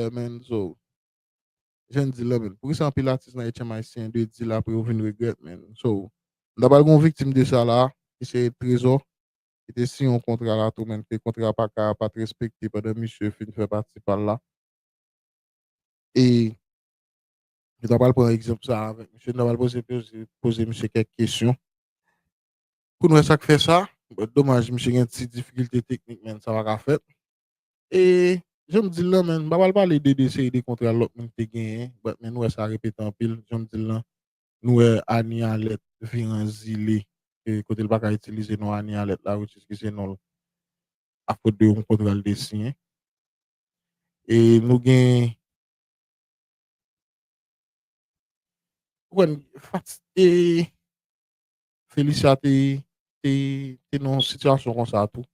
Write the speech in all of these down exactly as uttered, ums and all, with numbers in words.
Yeah, man. So, jan di la, man. Poukisa anpil atis nan H M I C dwe di l apre yo vin regrèt, man? So, m ta pral gon viktim de sa la, ki se Trezò, ki te siyen yon kontra la tou, man, ke kontra pa ka, pa t respekte pandan misye fin fè pati pa l la. E, m ta pral pran egzanp sa avèk misye, m ta pral poze, poze, poze misye kèk kesyon. Pou n wè sa k fè sa, but domaj, misye gen ti difikilte teknik, man, sa pa ka fèt. E, jan m di l lan, man, m pa pral pale de, de seri de kontra lòt moun te genyen, but, man, nou wè sa repete anpil, jan m di l lan, nou wè Anie Alerte vin an zile, e, kote l pa ka itilize non Anie Alerte la, which is ki se non l, afot de yon kontra l te siyen. E nou gen, ou konn, Fat-, e, Felicia te, te, te nan yon sitiyasyon konsa tou.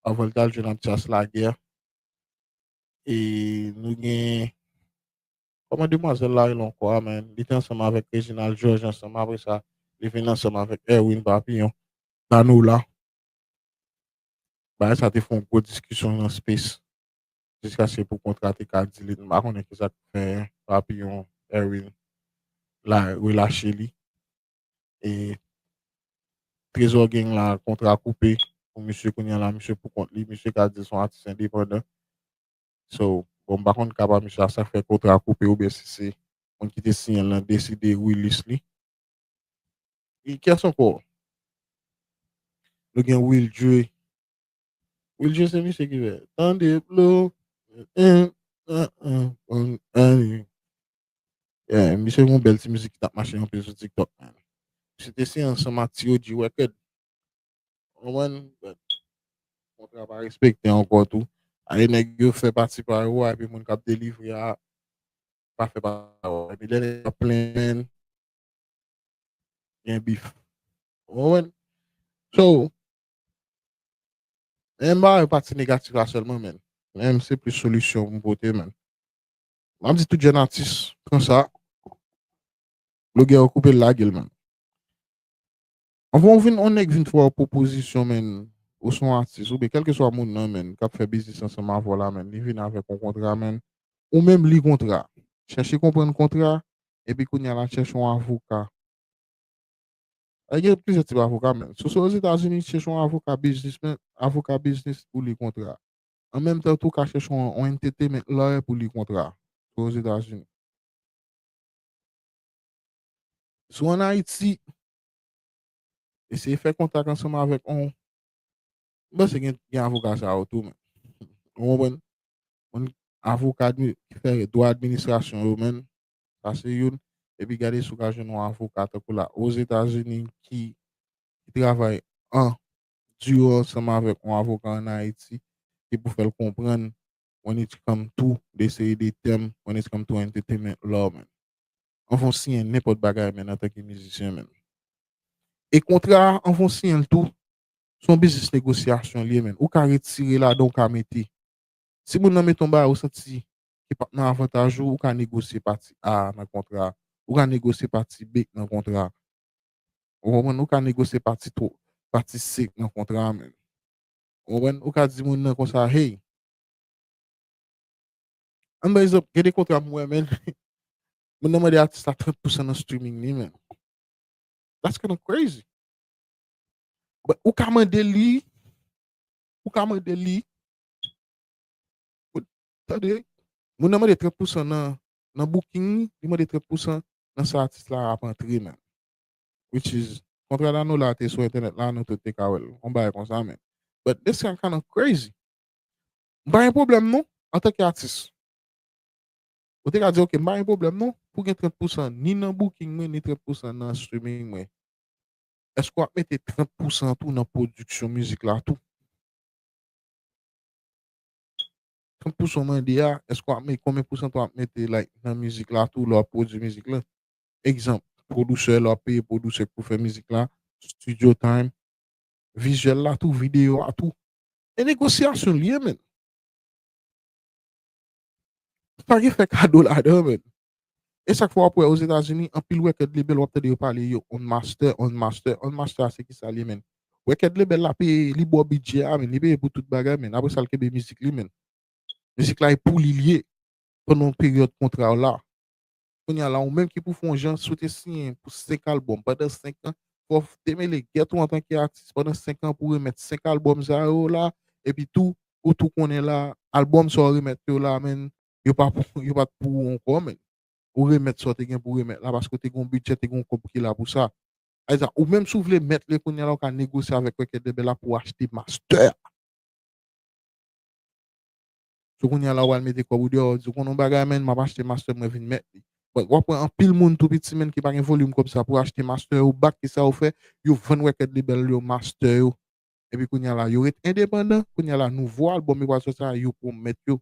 Avan l t al jwenn Abdias Laguerre. E nou gen, kòman demwazèl la rele ankò a, man? Li te ansanm avèk Reginald Georges ansanm. Apre sa, li vin ansanm avèk Erwin Papillon. Danola. Bagay sa te fè yon gwo diskisyon nan Space. Jiskaske pou kontra te ka delete. M pa konnen kisa k fè Papillon, Erwin la relache li. E Trezò Gang la, kontra koupe pou misye kounye a la, misye pou kont li, misye ka di l se yon atis endepandan. So, bon, m pa konn ka pa misye a, sa k fè kontra koupe oubyen si se moun ki te siyen l lan deside release li. E kiyès ankò? Nou gen Will Dre. Will Dre se misye ki fè tande plo. Eh, eh, eh, eh, eh. Yeah, misye gen yon bèl ti mizik ki t ap mache anpil sou TikTok, man. Misye te siyen ansanm ak T O G Record. Ou konprann? But kontra pa respekte ankò tou. Ale nèg yo fè pati pa yo a, epi moun k ap delivre a pa fè pa yo. Epi lè nèg ap plenyen, gen bif. Ou konprann? So, men m pa wè pati negatif la sèlman, man. Men m se plis solisyon pou m pote, man. M ap di tout jèn atis, pran sa. Blogè yo koupe l, lage l, man. Anvan w vin, yon nèg vin fè w pwopozisyon, man, ou se yon atis, oubyen kèlkeswa moun nan, man, k ap fè biznis ansanm avè w la, man, li vin avèk yon kontra, man, ou menm li kontra. Chèche konprann kontra, epi kounye a la chèche yon avoka. Ay, gen plizyè tip avoka, man. Si w se Ozetazini, chèche yon avoka biznis, man, avoka biznis pou li kontra. An menm tan tou, w ka chèche yon, yon entertainment lawyer pou li kontra. Si w Ozetazini. Si w ann Ayiti, eseye fè kontak ansanm avèk yon, m panse gen, gen avoka sa yo tou, man. Ou konprann? Yon avoka admi-, ki fè dwa administrasyon yo, man. Sa se youn. Epi gade si w ka jwenn yon avoka tankou la Ozetazini ki, ki travay an duo ansanm avèk yon avoka ann Ayiti ki pou fè l konprann when it come to de seri de tèm, when it come to entertainment law, man. Anvan w siyen nenpòt bagay, man, antanke mizisyen, man. E kontra a, anvan w siyen l tou, se yon biznis negosyasyon li ye, man. Ou ka retire ladan, ou ka mete. Si moun nan mete yon bagay ou santi ki p ap nan avantaj ou, ou ka negosye pati A nan kontra a. Ou ka negosye pati B nan kontra a. Ou konprann? Ou ka negosye pati twa, pati C nan kontra a, man. Ou konprann? Ou ka di moun nan konsa, hey, ann ba egzanp, gen de kontra m wè, man. Moun nan mande atis la trant pousan nan streaming li, man. That's kinda crazy. But ou ka mande li, ou ka mande li, ou, tande, moun nan mande trant pousan nan, nan booking li, li mande trant pousan nan sa atis la ap antre, man. Which is, kontra Danola te sou entènèt la, nou tout te ka wè l. Yon bagay konsa, man. But this kind kinda crazy. M pa gen pwoblèm non, antanke atis. Ou te ka di, ok, m pa gen pwoblèm non, pou gen trant pousan ni nan booking mwen, ni trant pousan nan streaming mwen. Èske w ap mete trant pousan tou nan pwodiksyon mizik la tou? Trant pousan w mande a, èske w ap mete, konbyen pousan w ap mete, like, nan mizik la tou, lè w ap pwodui mizik la? Egzanp, pwodisè, lè w ap peye pwodisè k pou fè mizik la, studio time, vizyèl la tou, videyo a tou. E negosyasyon l ye, man. Pa gen fè kado ladan, man. E sa k fè w ap wè Ozetazini, anpil record label, w ap tande yo pale, yo, on master, on master, on master a se kisa l ye, man? Record label la peye, li ba w bidjè a, man, li peye pou tout bagay, man. Apre sa, l kenbe mizik li, man. Mizik la e pou li l ye. pandan peryòd kontra w la. Kounye a la, ou menm ki pou fè yon jan, si w te siyen pou senk albòm pandan senk an, fò w te mele gèt ou antanke atis pandan senk an pou remèt senk albòm sa yo la, epi tou, ou tou konnen la, albòm sa w remèt yo la, menn, yo pa pou, yo pa t pou ou ankò, menn. Ou remèt sa w te gen pou remèt la, paske w te gen yon bidjè, te gen yon kòb ki la pou sa. Sa vle di, ou menm si w vle mèt li kounye a la, ou ka negosye avèk rèkèt lebèl la pou w achte mastè a. So kounye a la, w al mete kòb ou deyò, w di, "Ou konn yon bagay, menn, m ap achte mastè, mwen vin mèt li." But w ap wè anpil moun tou piti, menn, ki pa gen volim kòb sa pou achte mastè yo, bak ki sa yo fè, yo vann rèkèt lebèl yo, mastè yo. Epi kounye a la, yo ret endepandan, kounye a la, nouvo albòm yo pral sòti a, yo pwomèt yo.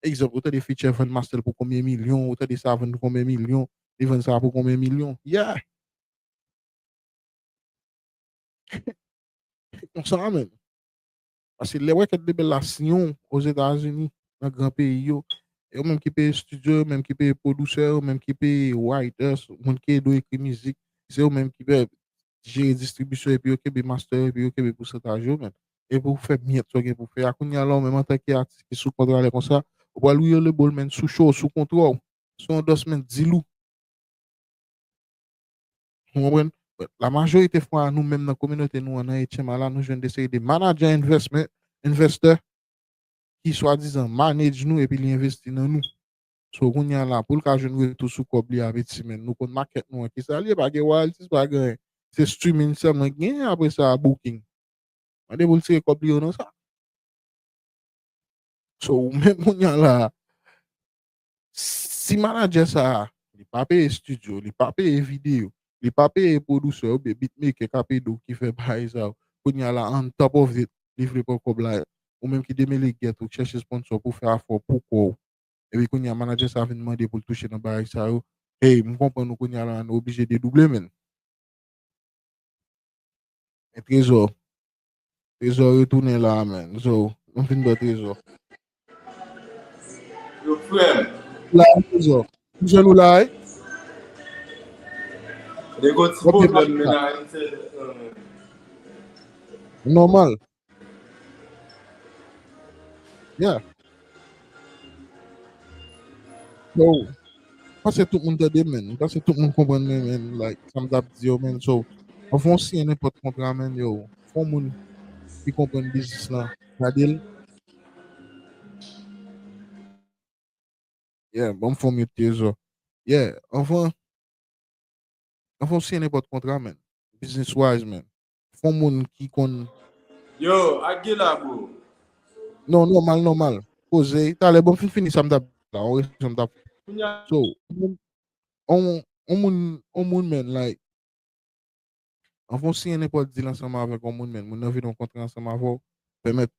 Egzanp, ou tande Future vann mastè l pou konbyen milyon, ou tande sa vann pou konbyen milyon, li vann sa pou konbyen milyon. Yeah! Konsa menm. Paske lè rèkèt lebèl la siyen w Ozetazini, nan gran peyi yo, e yo menm ki peye estidyo, yo menm ki peye pwodisè, yo menm ki peye writers, moun ki ede w ekri mizik, se yo menm ki peye jere distribisyon, epi yo kenbe mastè yo, epi yo kenbe pousantaj yo menm. Epi w fè myèt sa w gen pou fè a. Kounye a la, ou menm antanke atis ki sou kontra lè konsa, ou pral wiyole bòl menn sou show, sou kontra w, sou endorsement deal ou. Ou konprann? But la majorite fwa, nou menm nan kominote nou an, nan H M I la, nou jwenn de seri de manager investment, investor, ki swadizan manage nou epi li envesti nan nou. So, kounye a la, pou l ka jwenn retou sou kòb li a piti, menn, nou konn makèt nou an, kisa l ye, pa gen royalties, pa gen anyen. Se streaming sèlman k genyen, apre sa, booking. Mande pou l tire kòb li yo nan sa. So, ou menm kounye a la, si manadjè sa a, li pa peye estidyo, li pa peye videyo, li pa peye pwodisè oubyen beatmaker k ap ede w ki fè bagay sa yo, kounye a la, on top of it, li vle pran kòb la, ou menm ki demele gèt ou, k chèche sponsor pou fè afè w pou kò w. Epi kounye a, manadjè sa a vin mande pou l touche nan bagay sa yo. Hey, m konprann ou kounye a la, nou oblije dedouble, menn. E Trezò. Trezò retounen la, menn. So, nou fin bò Trezò. Yo, frè m. La, Trezò. M jwenn ou la, wi. Nèg, yon ti pwoblèm, menn, a entènèt lan, menn. Nòmal. Yeah. Yo, m panse tout moun tande, menn. M panse tout moun konprann, menn, menn, like, sa m t ap di yo, menn. So, anvan w siyen nenpòt kontra, menn, yo, fò w moun ki konprann biznis lan gade l. Yeah, ban m fè yon mute Trezò. Yeah, anvan, anvan w siyen nenpòt kontra, menn. Business wise, menn. Fò w moun ki konn. Yo, ak gen la, bro. Non, nòmal, nòmal. Poze, talè, ban m fin fini sa m t ap la, on reaksyon m t ap. Kounye a. So, on, on moun, on moun, menn, like, anvan w siyen nenpòt deal ansanm avèk yon moun, menn, moun nan vin yon kontra ansanm avè w, pèmèt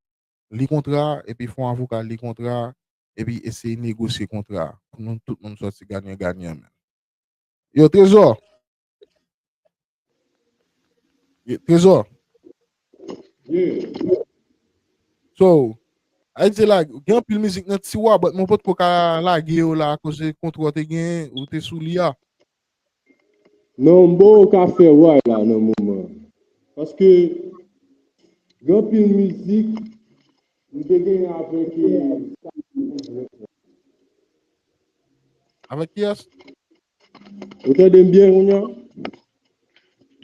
li kontra a, epi fè yon avoka li kontra a, epi eseye negosye kontra a, pou nou tout moun sòti ganyan ganyan, menn. Yo, Trezò! Ye, Trezò! Yeah. So, Ayiti la, gen anpil mizik nan tiwa, but mwen potko ka lage yo la, akoz se kontra w te gen, ou te sou li a. Non, m poko ka fè why la nan moman. Paske gen anpil mizik m te genyen avèk, eh, Avèk kiyès? Ou tande m byen kounye a?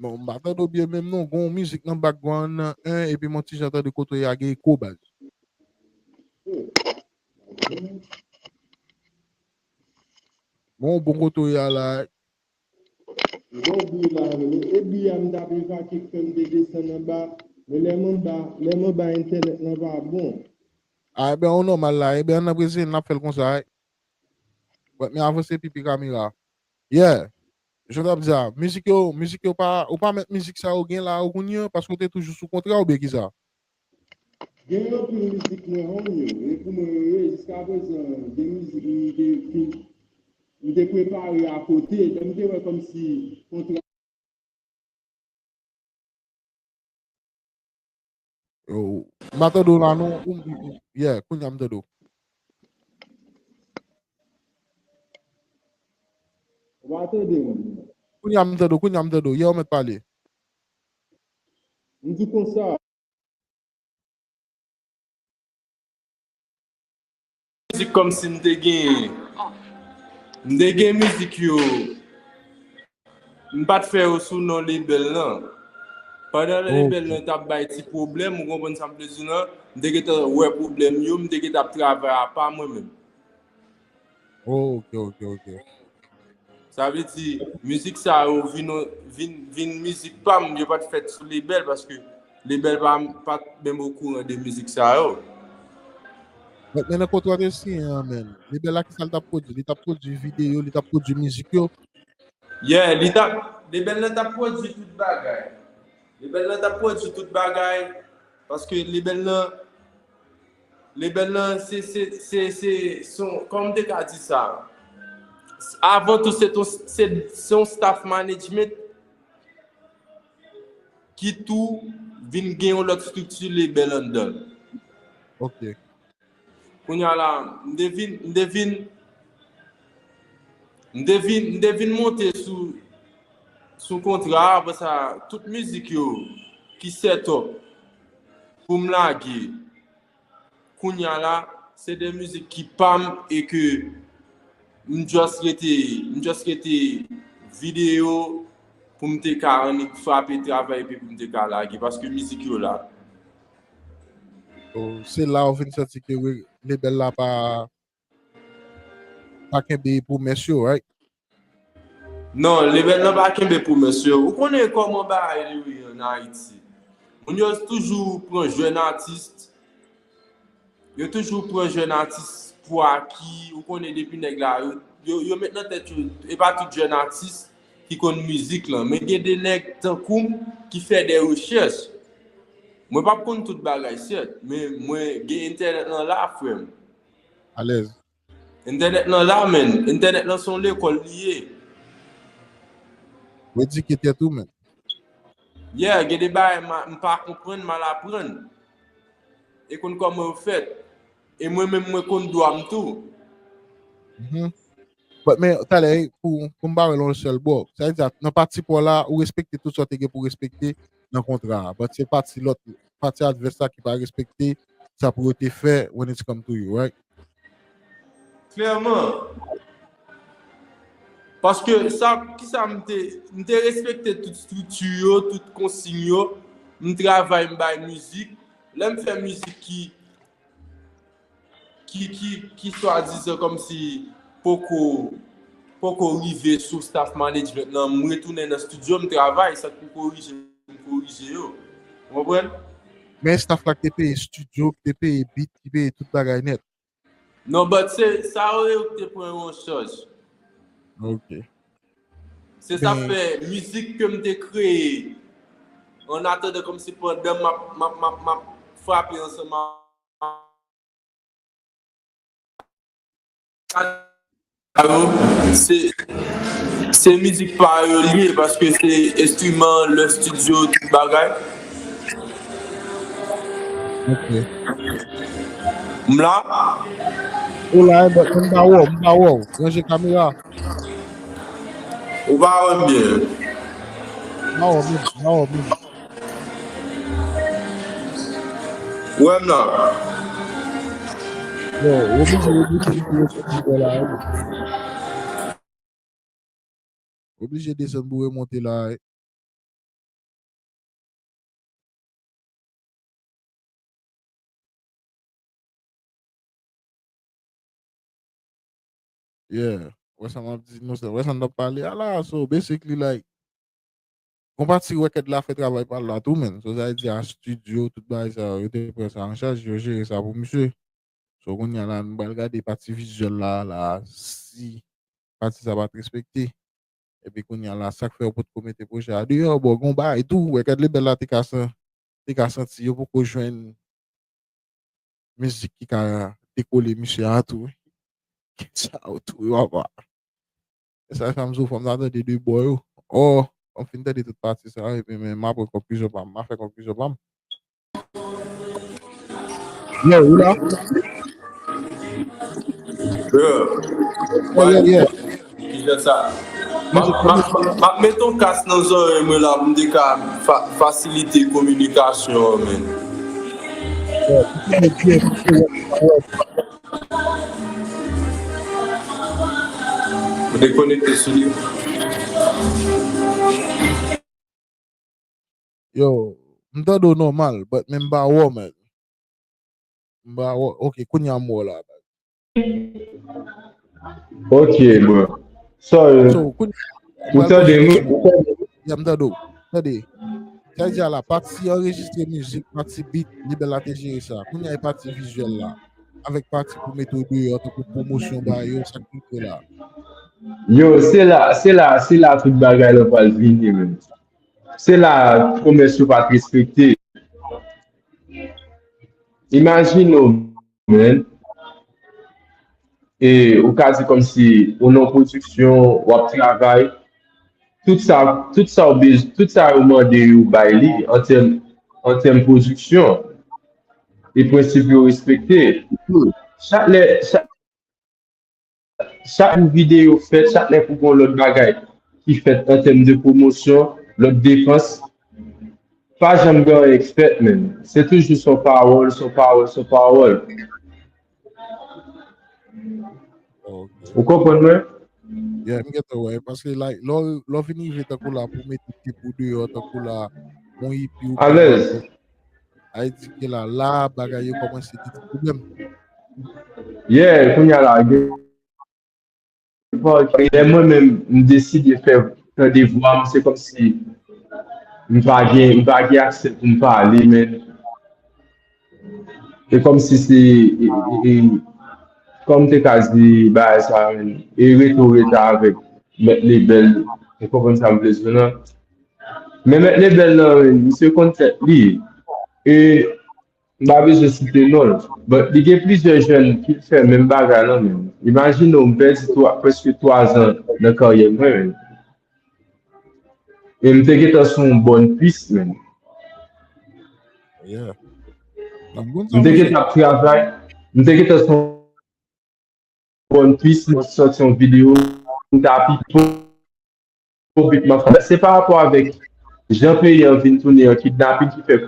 Bon, m pa tande w byen menm non. Gen yon mizik nan background nan, en, epi m yon ti jan tande kote w ye a gen eko, baz. Bon, bon kote w ye a la. M gon bri la, men e bri a m t ap evakye k fè m te desann anba. Men lè m anba, lè m anba entènèt lan pa bon. A, ebyen, ou nòmal la. Ebyen, ann ap reziye n, n ap fè l konsa, wi. But men avanse pipi kamera. Yeah. Jan m t ap di a, mizik yo, mizik yo pa, ou pa mèt mizik sa yo gen la yo kounye a, paske w te toujou sou kontra oubyen kisa? Gen anpil mizik mwen own yo, e pou mwen yo ye, jiska prezan, gen mizik m te, m te prepare akote, men m te wè kòmsi kontra. Yo, m pa tande w la non. Ou, m, m, m, yeah, kounye a m tande w. Ou pa tande m? Kounye a m tande w, kounye a m tande w. Yeah, ou mèt pale. M di konsa. Mizik kòmsi m te genyen M te gen mizik yo, m pa t fè yo sou non label lan. Pandan label lan t ap bay ti pwoblèm, ou konprann sa m vle di w lan, m te gentan wè pwoblèm yo, m te gentan ap travay apa mwen menm. Oh, ok, ok, ok. Sa vle di, mizik sa yo vin, vin, vin mizik pa m, yo pa t fèt sou label, paske label pa m pa t menm okouran de mizik sa yo. Men nan kontra w te siyen an, men, label la ki sa l t ap pwodui? Li t ap pwodui videyo, li t ap pwodui mizik yo? Yeah, li t ap, label lan t ap pwodui tout bagay. Label lan t ap pwodui tout bagay, paske label lan, label lan, se, se, se, se, se, kòman m te ka di sa? Avan tou, se ton, se, se yon staff management ki tou vin gen yon lòt estrikti label anndan l. Ok. Kounye a la, m te vin, m te vin, m te vin, m te vin monte sou, sou kontra a, apre sa, tout mizik yo ki set up pou m lage, kounye a la, se de mizik ki pa m e ke m just rete, m just rete videyo pou m te ka annik frape travay epi pou m te ka lage, paske mizik yo la. Oh, se la ou vin santi ke re- label la pa, pa kenbe pwomès yo, right? Non, label lan pa kenbe pwomès yo. Ou konnen kòman bagay yo ye an Ayiti. Moun yo toujou pran jèn atis. Yo toujou pran jèn atis pou aki. Ou konnen depi nèg la, yo, yo, yo met nan tèt yo, e pa tout jèn atis ki konn mizik lan. Men gen de nèg tankou m ki fè de rechèch. Mwen p ap konn tout bagay, sèt, men mwen gen entènèt lan la, frè m. Alèz. Entènèt lan la, men. Entènèt lan se yon lekòl li ye. Ou edike tèt ou, men. Yeah, gen de bagay ma- m pa konprann, m al aprann. E konn kòman yo fèt. E mwen menm, mwen konn dwa m tou. Mhm. But, men, talè, pou, pou m ba w yon sèl bò. Sa vle di, nan pati pa w la, ou respekte tout sa w te gen pou w respekte nan kontra a. But se pati lòt, pati advès la ki pa respekte sa pou yo te fè when it's come to you, right? Klèman. Paske sa, kisa m te, m te respekte tout estrikti yo, tout konsign yo, m travay, m bay mizik. Lè m fè mizik ki, ki, ki, ki swadizan kòmsi poko, poko rive sou staff management lan, m retounen nan estidyo, m travay, sa k pou korije, m korije yo. Ou konprann? Men staff la ki te peye estidyo, ki te peye beat, ki peye tout bagay nèt. Non, but se sa yo, yo ki te pran yo an chaj. Ok. Se sa fè mizik ke m te kreye an atandan, kòmsi pandan m ap, m ap, m ap, m ap frape ansanm a yo, se, se mizik pa yo l ye, paske se enstriman, lè estidyo, tout bagay. Ok. M la. Ou la, eh, but m pa wè w, m pa wè w. Ranje kamera. Ou pa wè m byen. M pa wè w byen, m pa wè w byen. Ou wè m la. Yo, ou oblije remonte pou remonte la, eh. Oblije desann pou remonte la, eh. Yeah. Wè sa m ap di nou, sa, wè sa n t ap pale a la. So, basically, like, gon pati rèkèd la fè travay pa l la tou, menn. So, sa vle di a estidyo, tout bagay sa yo, yo te pran sa an chaj, yo jere sa pou misye. So, kounye a la, nou pral gade pati vizyèl la, la, si pati sa pa t respekte. Epi kounye a la, sa k fè yo potko mete pwojè a deyò, bon, gon bagay tou, rèkèd label la te ka san-, te ka santi yo poko jwenn mizik ki ka dekole misye a tou. Sa yo tou, yo ap. E sa fè m di w, fò m ta tande de bò yo. Ò, fò m fin tande tout pati sa yo, epi men m ap pran konklizyon pa m, m ap fè konklizyon pa m. Yeah, ou la? Yeah. Yeah, yeah, yeah. Ki fè sa? M ap, m ap, m ap met yon kas nan zòrèy mwen la pou m te ka fa-, fasilite kominikasyon an, men. Yeah, yeah, yeah. Yeah, yeah, yeah. Dekonekte sou li. Yo, m tande w nòmal, but men m pa wè w, man. M pa wè w. Ok, kounye a m wè w la. Ok, bro. Sorry. So, kounye a, ou tande m? Ya, m tande w. Tande. Sa di a la, pati anrejistre mizik, pati beat, Libèl la te jere sa. Kounye a e pati vizyèl la. Avèk pati pou mete w deyò, tankou pwomosyon ba yo, sa k rive la. Yo, se la, se la, se la tout bagay la pral vini, menm. Se la pwomès yo pa t respekte. Imajine w, man. E ou ka di kòmsi ou nan pwodiksyon, w ap travay. Tout sa, tout sa w bezwen, tout sa yo mande yo bay li an tèm, an tèm pwodiksyon. E prensip yo respekte. Chak lè, chak, chak videyo fèt, chak lè pou gon lòt bagay ki fèt an tèm de pwomosyon, lòt depans, pa janm gen anyen k fèt, menm. Se toujou son pawòl, son pawòl, son pawòl. Ou konprann mwen? Yeah, m gentan wè. Paske like, lè w vin rive tankou la pou mete tip ou deyò, tankou la, yon ipi ou Alèz. Ay di ke la, la, bagay yo kòmanse gen ti pwoblèm. Yeah, kounye a la, gen lè mwen menm, m deside fè tande vwa m, se kòmsi m pa gen, m pa gen aksè pou m pale, men e kòmsi se, e, e, e, kòm te ka di bagay sa, men e rete w rete avèk mèt Lebèl, ou konprann sa m vle di w nan? Men mèt Lebèl nan, men misye konn tèt li. E m pa bezwen site non l. But li gen plizyè jèn ki fè menm bagay lan menm. Imajine w, m pèdi twa, prèske twa zan nan karyè mwen menm. E m te gentan sou yon bòn pis menm. Yeah. M te gentan ap travay, m te gentan sou yon bòn pis, mwen sòti yon videyo, m ta pi po bit m ap fè. Se pa rapò avèk jan peyi an vin tounen an kidnapin ki fè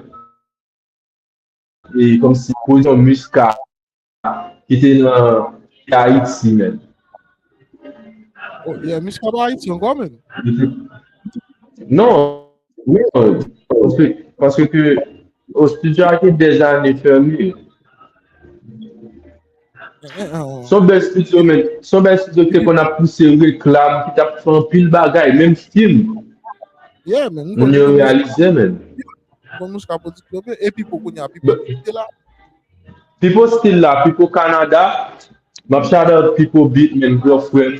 e kòmsi pwodiksyon Miska ki te nan Ayiti menm. Oh, yeah, Miska pa Ayiti ankò menm. Non, non, paske, paske ke o studio a gen dèzane fèmen. Son bèl studio, men. Son bèl studio ki te konn ap pouse reklam, ki t ap fè anpil bagay, menm fim. Yeah, men. Moun yo reyalize, men. Bon, nou ka pwodiksyon, epi pou kounye a, epi pou kounye la. Pipo still la, Pipo Canada. M ap shout out Pipo Beat, men, gran frè m.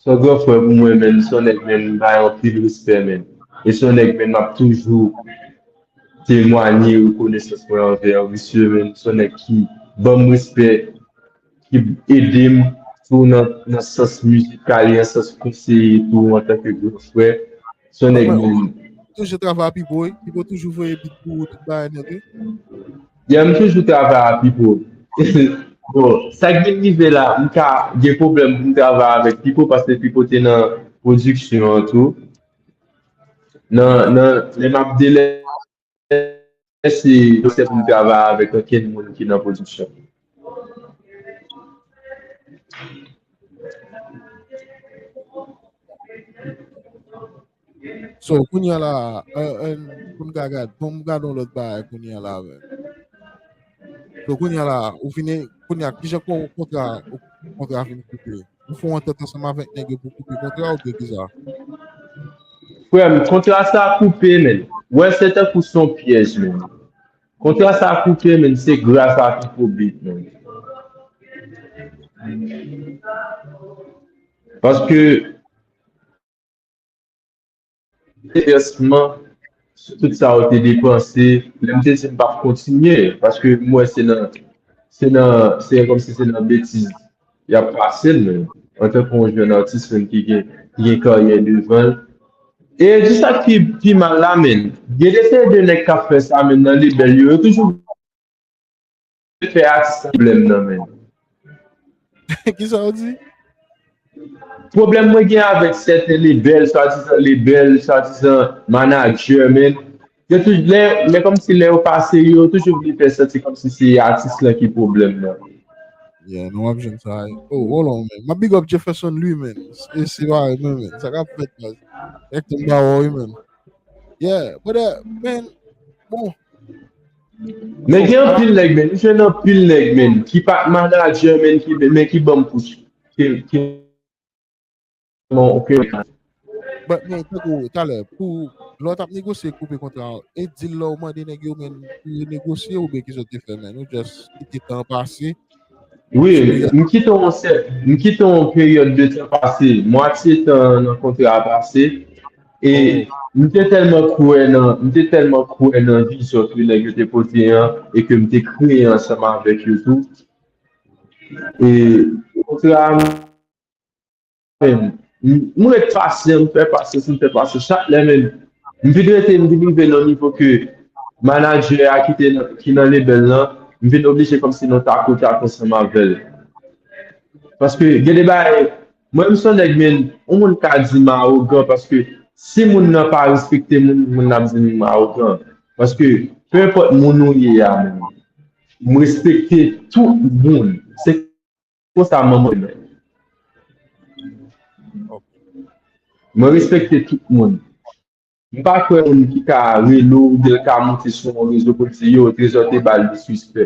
Se yon gran frè pou mwen, men. Se yon nèg, men, m bay anpil respè, men. E se yon nèg, men, m ap toujou temwanye rekonesans mwen anvè misye, men. Se yon nèg ki ban m respè, ki ede m tou nan, nan sans mizikal e nan sans konseye tou antanke gran frè. Se yon nèg, men. Toujou travay a Pipo, wi. Pipo toujou voye beat pou ou, tout bagay nèt, wi. Yeah, m toujou travay a Pipo. Bon, sa k vin rive la, m ka gen pwoblèm pou m travay avèk Pipo paske Pipo te nan pwodiksyon an tou. Nan, nan, lè m ap delè, se, se pou m travay avèk okenn moun ki nan pwodiksyon. So, kounye a la, pou n ka gad, pou m gad yon lòt bagay kounye a la avè. So, kounye a la, ou fini, kounye a, kijan kontra, kontra fin koupe? Ou fè yon antant ansanm avèk nèg yo pou koupe kontra oubyen kisa? Frè m, kontra sa koupe, men. Wè, se tankou se yon pyèj, men. Kontra sa koupe, men, se gras a Pipo Beat, men. Paske, envèsman sou tout sa ou te depanse, lè m te di m p ap kontinye, paske m wè se nan, se nan, se kòmsi se nan betiz y ap pase l, men antanke yon jèn atis, men ki gen, ki gen karyè devan l. E di sa ki pi mal la, men, gen de se de nèg k ap fè sa, men nan lebèl yo, yo toujou fè atis la pwoblèm nan, men. Kisa w di? Pwoblèm mwen gen avèk sèten lebèl, swadizan lebèl, swadizan manadjè, men. Yo toujou, lè, lè kòmsi lè yo pase yo, yo toujou vle fè santi kòmsi se atis lan ki pwoblèm nan. Yeah, nou ap jwenn sa. Oh, hold on, man. M ap big up Jefferson Louis, man. E se pa mwen, man. Sa k ap fèt, man. Èk tou m pa wè, wi, man. Yeah, but, uh, man, bon. Men gen anpil nèg, men. M jwenn anpil nèg, men. Ki pa t manager, men, ki, men ki ban m push. Ki, ki, bon, ok. But, men, tankou, talè, pou, lè w t ap negosye koupe kontra, e di l lè w mande nèg yo, men, pou yo negosye, oubyen ki sa w te fè, men, ou just kite tan pase? Wi, m kite yon sè-, m kite yon peryòd de tan pase, mwatye tan nan kontra a pase, e m te tèlman kwè nan, m te tèlman kwè nan vizyon ke nèg yo te pote an, e ke m te kreye ansanm avèk yo tou. E kontra a, men, m, m ret pasyan, m fè pasyans, m fè pasyans. Chak lè, men, m vin rete, m vin rive nan nivo ke manager a ki te nan, ki nan label lan, m vin oblije kòmsi nou ta kontak ansanm avè l. Paske gen de bagay, mwen, m se yon nèg, men, yon moun ka di m awogan, paske si moun nan pa respekte moun, moun nan ap di m awogan. Paske, pe enpòt moun ou ye a, men, m respekte tout moun. Se konsa manman mwen. Mwen respekte tout moun. M pa kwè moun ki ka rele w, oubyen l ka monte sou yon rezo pou l di, yo, Trezò te ba l disrespè.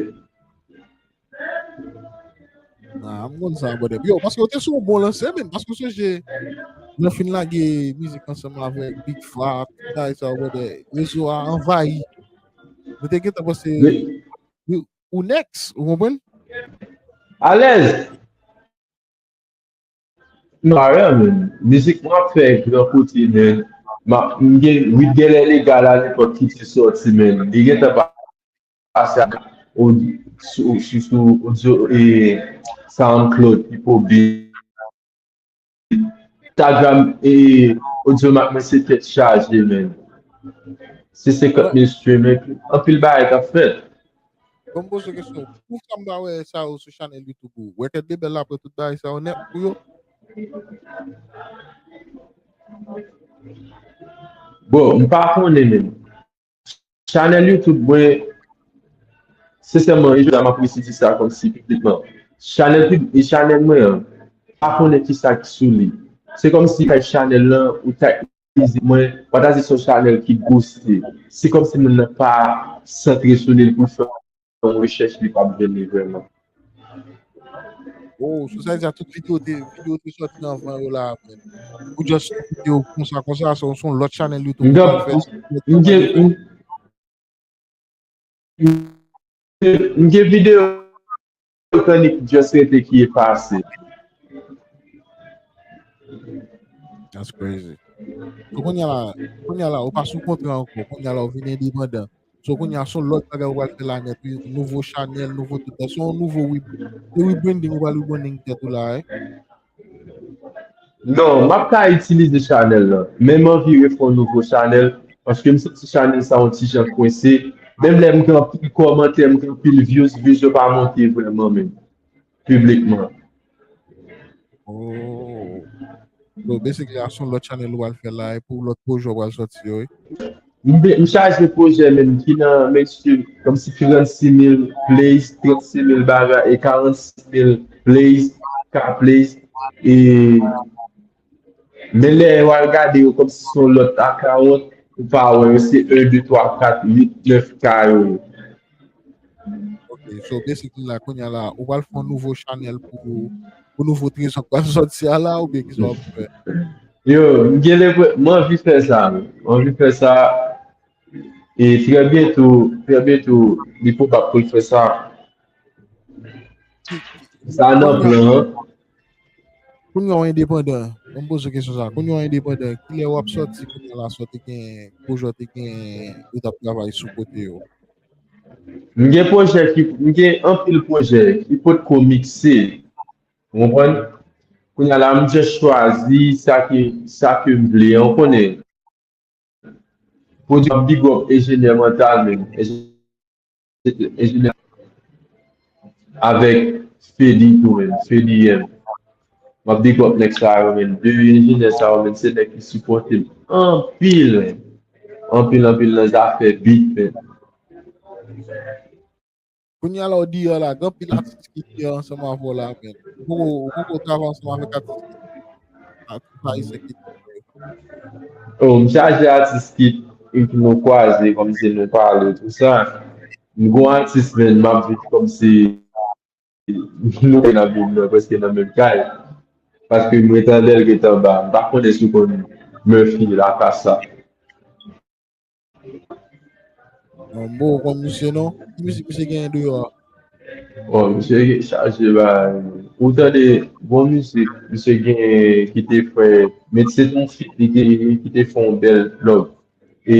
Nah, m konn sa, brother. Yo, paske w te sou yon bon lanse, men. Paske w sonje, lè w fin lage mizik ansanm avèk Big Fla, tout bagay sa, brother. Rezo a anvayi. Nou te gentan panse ou, ou next, ou konprann? Alèz. Non, arè, men. Mizik mwen ap fè gran kote, men. M ap, m gen, wi, gen lè legal a nenpòt ki te sòti, men. Li gentan pa pase ak sou, sou, sou audio, e, SoundCloud, Pipo Beat. Instagram, e, Audiomack, men se tèt chaje, men. Se senkant mil stream, men anpil bagay k ap fèt. Bon, m poze kesyon. Poukisa m pa wè sa yo sou chanèl YouTube ou? Wè kèt de bèl la pran tout bagay sa yo nèt pou yo? Bon, m pa konnen menm. Chanèl YouTube mwen, sensèman, e jodi a m ap resi di sa kòmsi piblikman. Chanèl pib-, e chanèl mwen an, pa konnen kisa ki sou li. Se kòmsi tayt chanèl lan, ou tayt mizik mwen, pa ta di se yon chanèl ki ghoste. Se kòmsi moun nan pa santre sou li pou l fè yon rechèch li p ap jwenn li vrèman. Oh, so sa vle di a tout videyo te, videyo te sòti anvan yo la, men. Ou just kite yo konsa, konsa, se yon, se yon lòt chanèl YouTube ou pral fè. M gen, m, m gen videyo Titanic just rete ki efase. That's crazy. So, kounye a la, kounye a la, ou pa sou kontra ankò. Kounye a la, ou vin endepandan. So, kounye a, se yon lòt bagay ou pral fè la nèt, wi. Nouvo chanèl, nouvo tout sa. Se yon nouvo re-, se rebranding, ou pral rebranding tèt ou la, wi. Non, m ap ka itilize chanèl lan. Men m anvi refè yon nouvo chanèl, paske m santi chanèl sa yon ti jan kwense. Menm lè m gen anpil kòmantè, m gen anpil views, views yo pa monte vrèman menm. Piblikman. Oh. So, basically, a se yon lòt chanèl ou pral fè la, e pou lòt pwojè ou pral sòti yo, wi. M be-, m chaje pwojè menm ki nan mainstream, kòmsi trannsis mil plays, trannsis mil bagay, e karannsis mil plays, ka plays, e men lè w al gade yo kòmsi se yon lòt akawont, ou pa wè yo se en, de, twa, kat, uit, nèf ka yo ye. Ok, so basically la, kounye a la, ou pral fè yon nouvo chanèl pou, pou nouvo trezò k pral sòti a la, oubyen kisa w ap fè? Yo, m gen lenpre-, m anvi fè sa, wi. M anvi fè sa. E trè byento, trè byento, li pwobab pou l fè sa. Sa nan plan an. Kounye a w endepandan, ban m poze w kesyon sa. Kounye a w endepandan, kilè w ap sòti kounye a la, sa w te gen, pwojè w te gen, ou t ap travay sou kote yo? M gen pwojè ki, m gen anpil pwojè ki potko mikse. Ou konprann? Kounye a la, m just chwazi sa ke, sa ke m vle an, ou konnen. Pwodui, m ap big up enjenyè mantal menm. Enjenyè, enjenyè avèk Fedi tou menm, Fedi M. M ap big up nèg sa yo menm. De enjenyè sa yo menm, se nèg ki sipòte m anpil menm. Anpil, anpil nan zafè beat menm. Kounye a la, w deyò la, gen anpil atis ki deyò ansanm avè w la, men. Ou poko, ou poko travay ansanm avèk atis, atis ayisyen ki deyò. Oh, m chaje atis ki, ki nou kwaze, kòmsi nou pale, tou sa. M gon atis, men, m ap viv kòmsi nou nan menm, nou prèske nan menm kay. Paske mwen tande l ret anba. M pa konnen si w konn Murphy Lakasa. Bon, bon, konn misye non. Ki mizik misye genyen deyò a? Bon, misye chaje ba. Ou tande bon mizik misye genyen ki te fè, men se yon fit li te, ki te fè yon bèl plug. E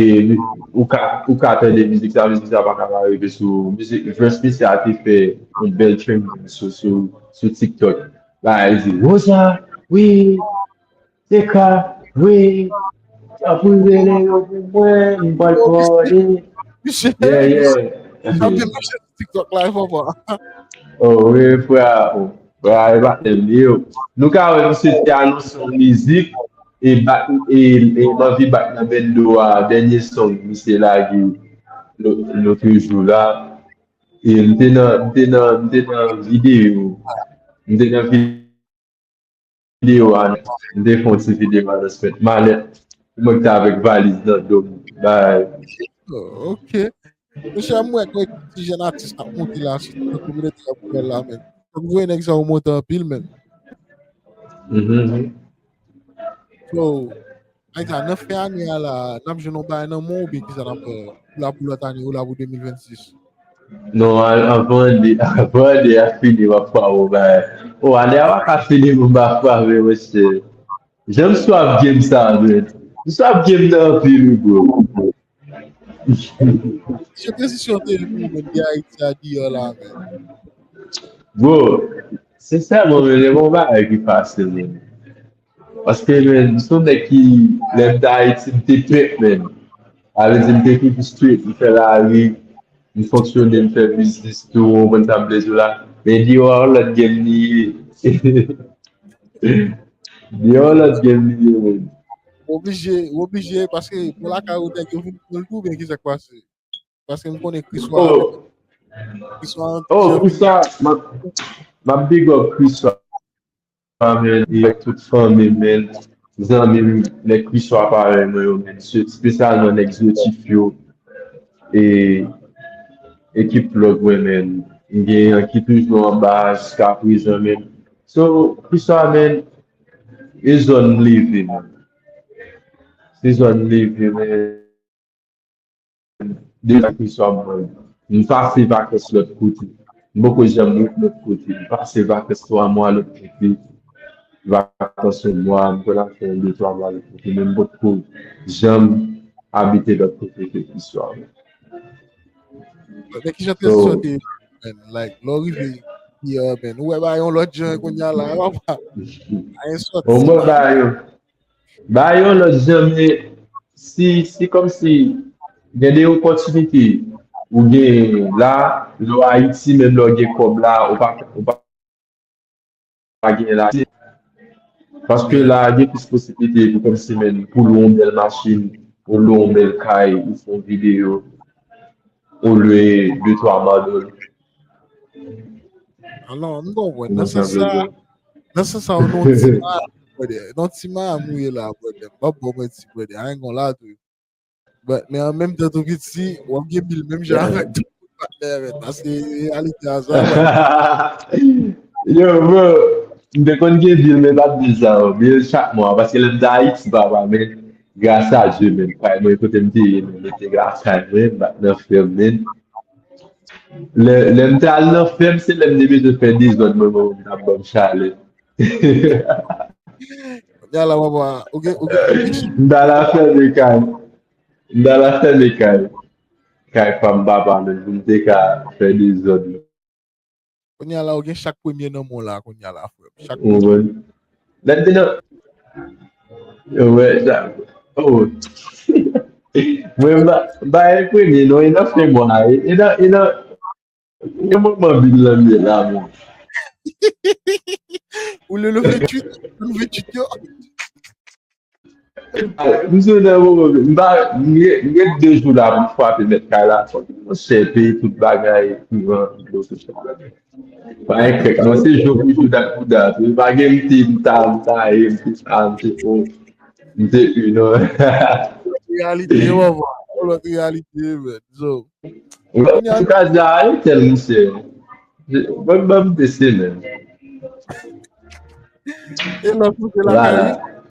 ou ka, ou ka tande mizik sa, mizik sa pa ka pa rive sou mizik, verse misye a te fè yon bèl trending sou, sou, sou TikTok. Ba, li di, Rosa, wi, Teka, wi, tanpri rele yo pou mwen, m pral kòde. Misye, Yeah, yeah. misye, misye TikTok live papa. Oh, wi, frè, oh, frè, e pa tèm li yo. Nou ka wè misye te anonse yon mizik, e bat, e, e m anvi bat nan bendo a, dènye song misye lage, nou, nou toujou la. E m te nan, m te nan, m te nan videyo, m te nan videyo a, m te fè yon ti videyo announcement. Malèt, mwen ki te avèk valiz nan do m. Bay. Oh, ok. Mesye, m wè kèk ti jèn atis k ap monte la, sitou nan kominote a pou la, men. Fòk m voye nèg sa yo monte anpil, men. Mhm. So, Ayita, nan fen ane a la, n ap jwenn yon bagay nan men w oubyen kisa n ap, euh, pou la pou lòt ane, ou la pou de mil vennsis? Non, an- anvan ane, anvan ane a fini, m ap frape yon bagay. Oh, ane a pa ka fini pou m pa frape, monchè. Jan m swaf game sa, men. M swaf game nan anpil, wi, bro. Se tranzisyon te ye pou ou menm de Ayiti a deyò la, men. Bro, sensèman, men, gen yon bagay ki pase, men. Paske, men, m se yon nèg ki, lè m te Ayiti, m te pèp, men. Sa vle di, m te toujou straight, m fè lari, m fonksyone, m fè biznis tou, ou konprann sa m vle di w la. Men deyò a, yon lòt game li ye. Deyò a, yon lòt game li ye, men. Ou oblije, ou oblije, paske pou lakay ou nèg yo vin pran l tou, oubyen kisa k pase? Paske m konnen Kriswa, oh, Kriswa an, oh, Kriswa, m ap, m ap big up Kriswa, men, avèk tout fanmi m, men, zanmi m, nèg Kriswa parèy mwen yo, men, espesyalman nèg Zotif yo, e ekip plug mwen, men, m gen yon ki toujou anba jiska prezan, men. So, Kriswa, men, e zòn m leve, men. Se zòn m leve, men. Deja Kriswa mwen. M pase vakans lòt kote. M poko janm ret lòt kote. M pase vakans twa mwa lòt kote. Vakans yon mwa, m konn al fè yon de twa mwa lòt kote. Men m potko janm abite lòt kote ke Kriswa mwen. Men kijan tranzisyon te ye, men? Like, lè w rive, yeah, men. Ou wè bagay yon lòt jan kounye a la, papa. Ay, sòti. Bon, mwen bagay yo. Ba yo lòt jan, men si, si kòmsi gen de opòtinite ou gen la, lè w Ayiti, menm lè w gen kòb la, ou pa, ou pa, pa gen la. Paske la, gen plis posiblite pou kòmsi, men, pou lwe yon bèl machin, ou lwe yon bèl kay, ou fè yon videyo, ou lwe de twa modèl. Alò, m konprann. Nan sans sa, nan sans sa, ou nan ti ma, brother. Nan ti ma mouye la, brother. M ap ba w manti, brother. I ain't gonna lie to you. But, men an menm tan tou piti, w ap gen bil menm jan avèk tout patnè, men. Paske reyalite a sa, yo, bro, m te konn gen bil, men pa t bil sa, yo. Bil chak mwa, paske lè m te Ayiti, papa, men, gras a Dye, men, kay mwen kote m te ye, men, mete gras a mwen, m bat nan fèm, men. Lè, lè m te al nan fèm, se lè m te bezwen fè dezòd, mwen, mwen, mwen, t ap ban m chalè. Kounye a la, papa, ou gen, ou gen, ou gen M t al fèmen kay. M t al fèmen kay. Kay fanm papa, men, pou m te ka fè dezòd. Kounye a la, ou gen chak premye nan men w la, kounye a la, frè m. Chak Ou konprann? Lè m te nan. Yo, wè, sa. Oh. Mwen, m pa, m pa gen premye, non, e nan fen mwa, e, e nan, e nan, e moman bil lan m ye la, mwen. Ou le, le venntuit, le venntuit, yo. M sou nan moman, m pa, m ret, m ret de jou la pou m frape mèt kay la. Monchè, peye tout bagay, kouran, dlo, tout sa. Pa gen krèk, non, se jou pou jou, dat pou dat. Wi, pa gen m te, m ta, m ta, e, m te sa, m te fo, m te u, non. Realite, yo, wè, wè. Yon lòt realite, men. So, Antouka, di a, e tèl misye. Ban, ban m teste, men. E lòt kote la, Voilà.